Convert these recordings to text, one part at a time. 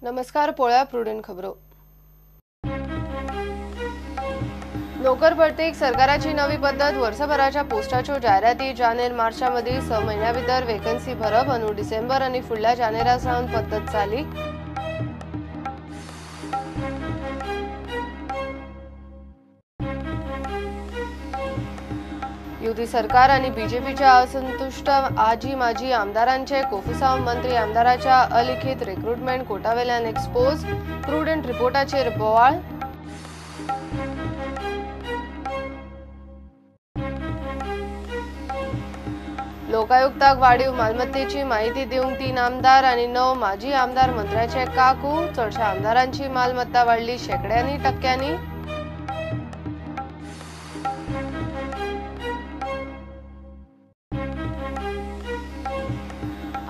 नमस्कार, पळया प्रुडंट खबरो। नोकर भरतीक सरकाराची नवी पद्दत। वर्सभराच्या पोस्टाच्यो जायराती जानेर मार्चा मदीं 6 म्हयन्या भितर वेकन्सी भरप। अंदू डिसेंबर आनी फुडल्या जानेरा सावन पद्दत चालीक। युती सरकार आणि बीजेपीच्या असंतुष्ट आजी माजी आमदारांचे कोफुसांव मंत्री आमदाराच्या अलिखित रिक्रुटमेंट कोटावेल्यान एक्सपोज। प्रुडंट रिपोर्टाचेर बोवाळ। लोकायुक्ताक वाढीव मालमत्तेची माहिती दिवंक 3 आमदार आणि 9 माजी आमदार मंत्र्याचे काकू। चडशा आमदारांची मालमत्ता वाढली शेकड्यांनी टक्क्यांनी।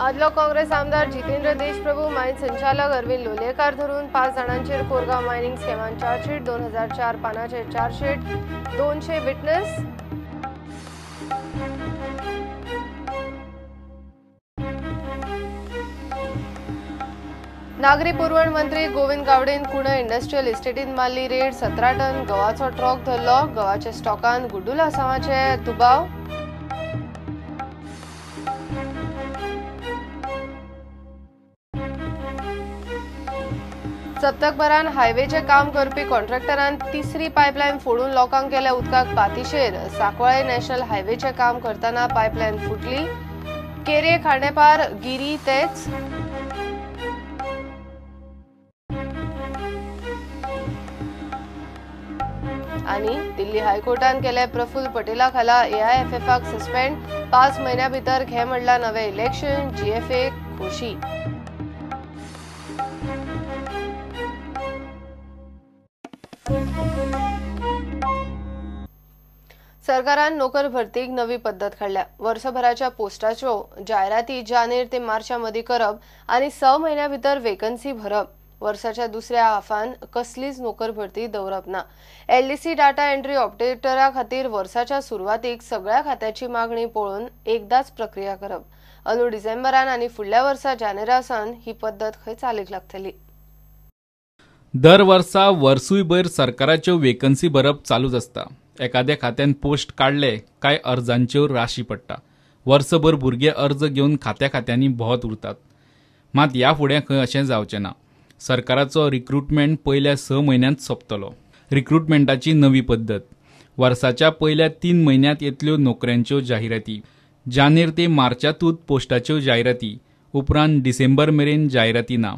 आदलो काँग्रेस आमदार जितेंद्र देशप्रभू मायन संचालक अरविंद लोलयेकार धरून 5 जाणांचेर कोरगांव मायनिंग स्कॅमान चार्जशीट। 2004 पानाचेर चार्जशीट, 200 विटनेस। नागरी पुरवण मंत्री गोविंद गावडेन कुणय इंडस्ट्रियल इस्टेटीत मारली रेड। 17 टन गव्हाचो ट्रक धरलो। गव्हाच्या स्टॉकान गुड्डुलासांवाचे दुबाव। सप्तकभरान हायवेचे काम करपी कॉन्ट्रॅक्टरान तिसरी पायपलायन फोडून लोकांक केल्या उदकाक पातिशेर। सांकवाळे नॅशनल हायवेचे काम करतना पायपलायन फुटली। केरे खांडेपार गिरी तेच। आणि दिल्ली हायकोर्टान केले प्रफुल्ल पटेला खाला एआयएफएफाक सस्पेंड। 5 म्हयन्या भितर घे म्हणला नवे इलेक्शन। जीएफए खोशी। सरकारान नोकर भरतीक नवी पद्दत काडल्या। वर्सभराच्या पोस्टाच्यो जायराती जानेर ते मार्चा मदीं करप आनी 6 म्हयन्या भितर वेकन्सी भरप। वर्साच्या दुसऱ्या हाफान कसलीच नोकर भरती दवरप ना। एलडीसी डाटा एंट्री ऑपरेटरा खातीर वर्साच्या सुरवातीक सगळ्या खात्याची मागणी पळोवन एकदाच प्रक्रिया करप। अंदू डिसेंबरान आनी फुडल्या वर्सा जानेरा सावन ही पद्दत खंय चालीक लागतली। दर वर्सा वर्सूयभर सरकाराच्यो वेकन्सी भरप चालूच आसता। एखाद्या खात्यान पोस्ट काडले काय अर्जांच्यो राशी पडटा। वर्सभर भुरगे अर्ज घेवन खात्या खात्यांनी भोंवत उरतात। मात ह्या फुडें खंय अशें जावचें ना। सरकाराचो रिक्रुटमेंट पयल्या 6 म्हयन्यांत सोंपतलो। रिक्रुटमेंटाची नवी पद्दत। वर्साच्या पयल्या 3 म्हयन्यांत येतल्यो नोकऱ्यांच्यो जाहिराती। जानेर ते मार्चातूच पोस्टाच्यो जाहिराती, उपरांत डिसेंबर मेरेन जाहिराती ना।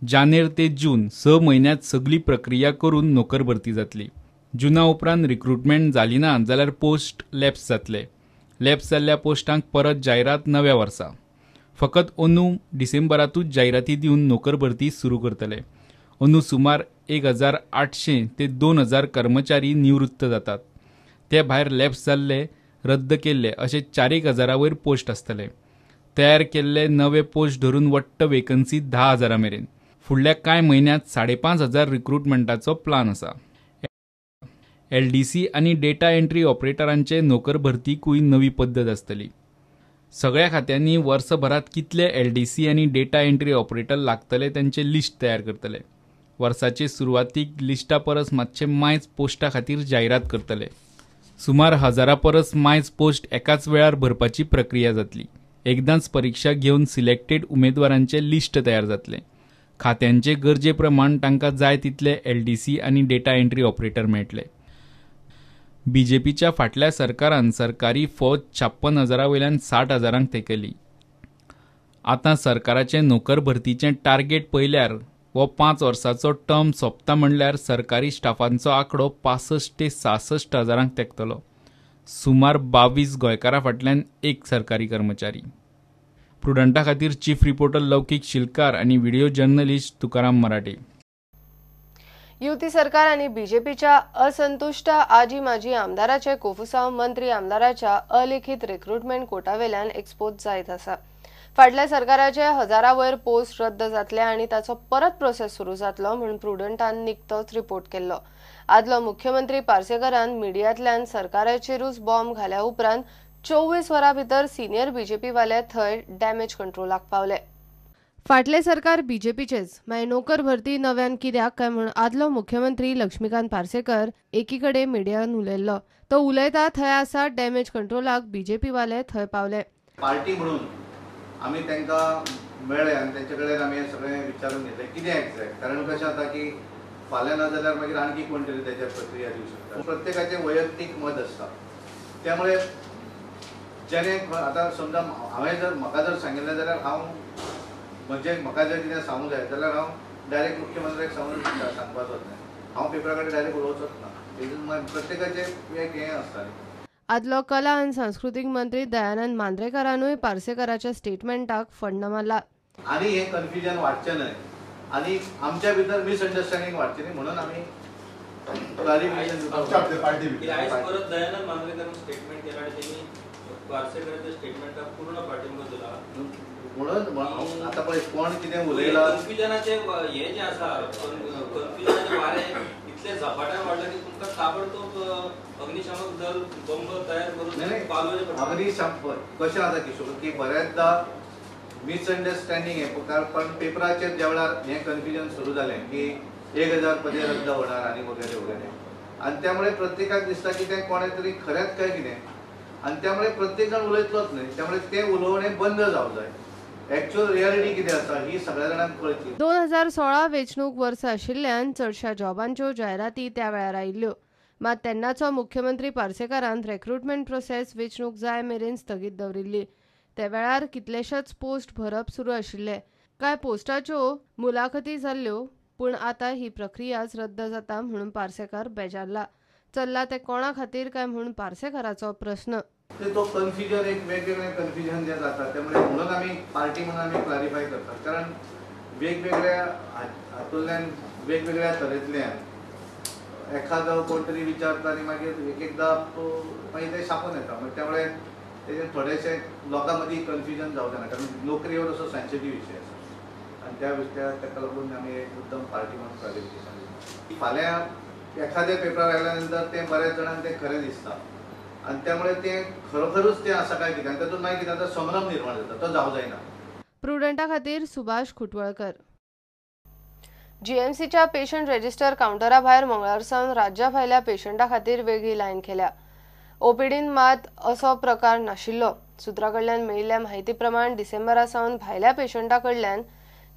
जानेर ते जून 6 म्हयन्यांत सगली प्रक्रिया करून नोकर भरती जातली। जुना उपरांत रिक्रुटमेंट जाली ना जाल्यार पोस्ट लॅप्स जातले। लॅप्स जाल्ल्या पोस्टांक परत जायरात नव्या वर्सा। फकत अंदू डिसेंबरातूच जायराती दिवन नोकर भरती सुरू करतले। अंदू सुमार 1800 ते 2000 कर्मचारी निवृत्त जातात। ते भायर लॅप्स जाल्ले, रद्द केल्ले अशे 4-1 हजारा वयर पोस्ट आसतले। तयार केल्ले नवे पोस्ट धरून वट्ट वेकन्सी 10,000 मेरेन। फुडल्या कांय म्हयन्यांत 5,500 रिक्रुटमेंटाचो प्लान आसा। एलडीसी आनी डेटा एंट्री ऑपरेटरांचे नोकर भरतीकूय नवी पद्दत आसतली। सगळ्या खात्यांनी वर्सभरात कितले एलडीसी आनी डेटा एंट्री ऑपरेटर लागतले तांचे लिस्ट तयार करतले। वर्साचे सुरवातीक लिस्टा परस मातशे मायज पोस्टा खातीर जायरात करतले। सुमार 1000 परस मायज पोस्ट एकाच वेळार भरपाची प्रक्रिया जातली। एकदांच परिक्षा घेवन सिलेक्टेड उमेदवारांचे लिस्ट तयार जातले। खात्यांचे गरजे प्रमाण तांकां जाय तितले एलडीसी आनी डेटा एंट्री ऑपरेटर मेळटले। बीजेपीच्या फाटल्या सरकारान सरकारी फौज 56,000 वयल्यान 60,000 तेकयली। आतां सरकाराचें नोकर भरतीचें टार्गेट पळयल्यार हो 5 वर्सांचो टर्म सोंपता म्हणल्यार सरकारी स्टाफांचो आंकडो 65 ते 66 हजारांक तेंकतलो। सुमार 22 गोंयकारां फाटल्यान 1 सरकारी कर्मचारी। प्रुडंटा खातीर चीफ रिपोर्टर लौकीक शिलकार आनी व्हिडिओ जर्नलिस्ट तुकाराम मराठे। युती सरकार आणि बीजेपीच्या असंतुष्ट आजी माजी आमदाराचे कोफुसांव मंत्री आमदाराच्या अलिखित रिक्रुटमेंट कोटावेल्यान एक्सपोज जायत आसा। फाटल्या सरकाराचे 1000 वयर पोस्ट रद्द जातले आनी ताचो परत प्रोसेस सुरू जातलो म्हूण प्रुडंटान निकतोच रिपोर्ट केल्लो। आदलो मुख्यमंत्री पार्सेकरान मिडियांतल्यान सरकाराचेरूच बॉम्ब घाल्या उपरांत 24 वरां भितर सिनियर बीजेपी वाले थंय डॅमेज कंट्रोलाक पावले। फाटले सरकार बीजेपीचेच, मागीर नोकर भरती नव्यान कित्याक काय म्हूण आदलो मुख्यमंत्री लक्ष्मीकांत पार्सेकर एकीकडे मिडियान उलयल्लो. तो उलयता थंय आसा डॅमेज कंट्रोलाक बीजेपी वाले थंय पावले. पार्टी म्हणून आमी तांकां मेळ्ळे आनी तांचे कडेन आमी सगळें विचारून घेतलें कितें एग्जॅक्ट, कारण कशें जाता की फाल्यां ना जाल्यार मागीर आणखी कोण तरी त्याच्यार प्रक्रिया दिवं शकता. प्रत्येकाचें वैयक्तीक मत आसता, त्यामुळे जेणे आतां समजा हांवें जर म्हाका जर सांगिल्लें जाल्यार हांव म्हणजे म्हाका जर कितें सांगूंक जाय जाल्यार हांव डायरेक्ट मुख्यमंत्र्याक सांगून सांगपाचोच न्हय, हांव पेपरा कडेन डायरेक्ट उलोवचोच ना. प्रत्येकाचें एक हें आसता. आदलो कला आनी सांस्कृतीक मंत्री दयानंद मांद्रेकरानूय पार्सेकराच्या स्टेटमेंटाक फण्ण मारला. आनी हें कन्फ्युजन वाडचें न्हय आनी आमच्या भितर मिसअंडरस्टँडींग वाडचें न्हय म्हणून आमी क्लॅरिफिकेशन. परत दयानंद मांद्रेकरान स्टेटमेंट केला आनी तेणी पार्सेकराच्या स्टेटमेंटाक पूर्ण पाठिंबो दिला. म्हणून आतां पळय कोण कितें उलयला, कन्फ्युजनाचे हे जे आसा, कन्फ्युजनाचे वारें इतले झपाट्यान वाडला की तुमकां ताबडतोब अग्निशामक दल बंब तयार करून पालोवचें पडटा. अग्निशामक कशें जाता किशोर की बऱ्याचदा मिसअंडरस्टँडींग हें, कारण पेपराचेर ज्या वेळार हें कन्फ्युजन सुरू जालें की 1000 पदे रद्द होणार आनी वगैरे वगैरे, आनी त्यामुळे प्रत्येकाक दिसता की तें कोणें तरी खरेंच काय कितें, आनी त्यामुळे प्रत्येक जाण उलयतलोच न्हय, त्यामुळे तें उलोवणें बंद जावंक जाय. एक्चुअल रियालिटी कितें आसा ही सगळ्या जाणांक कळची. 2016 वेंचणूक वर्स आशिल्ल्यान चडश्या जॉबांच्यो जायराती त्या वेळार आयिल्ल्यो. मात तेन्नाचो मुख्यमंत्री पार्सेकारान रेक्रुटमेंट प्रोसेस वेंचणूक जाय मेरेन स्थगीत दवरिल्ली. त्या वेळार कितलेशेच पोस्ट भरप सुरू आशिल्ले. कांय पोस्टाच्यो मुलाखती जाल्ल्यो, पूण आतां ही प्रक्रियाच रद्द जाता म्हणून पार्सेकार बेजारला. चल्ला ते कोणा खातीर काय म्हणून पार्सेकाराचो प्रश्न. तो कन्फ्युजन एक वेगवेगळे कन्फ्युजन जे जाता, त्यामुळे म्हणून आमी पार्टी म्हणून आमी क्लॅरिफाय करतात, कारण वेगवेगळ्या हातूंतल्यान वेगवेगळ्या तरेंतल्यान एखादो कोण तरी विचारता आनी मागीर एक एकदां मागीर ते छापून येता. त्यामुळे तेजें थोडेशें लोकां मदीं कन्फ्युजन जावचें ना, कारण नोकरीवर असो सेन्सिटीव विशय आसा आनी त्या विशया ताका लागून आमी एकदम पार्टी म्हणून क्लॅरिफिकेशन दिता. फाल्यां एखाद्या पेपरार आयल्या नंतर तें बऱ्याच जाणांक तें खरें दिसता आनी त्यामुळे तें खरोखरूच तें आसा काय कितें, आनी तातूंत मागीर कितें जाता संभ्रम निर्माण जाता, तो जावं जायना. प्रुडंटा खातीर सुभाष खुटवळकर. जीएमसीच्या पेशंट रजिस्टर कावंटरा भायर मंगळार सावन राज्या भायल्या पेशंटा खातीर वेगळी लायन केल्या. ओपीडीन मात असो प्रकार नाशिल्लो. सुत्रा कडल्यान मेळिल्ल्या म्हायती प्रमाण डिसेंबरा सावन भायल्या पेशंटा कडल्यान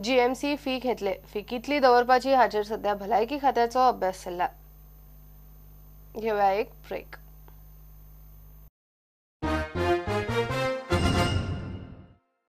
जीएमसी फी घेतले. फी कितली दवरपाची हाचेर सध्या भलायकी खात्याचो अभ्यास चल्ला. घेवया एक ब्रेक.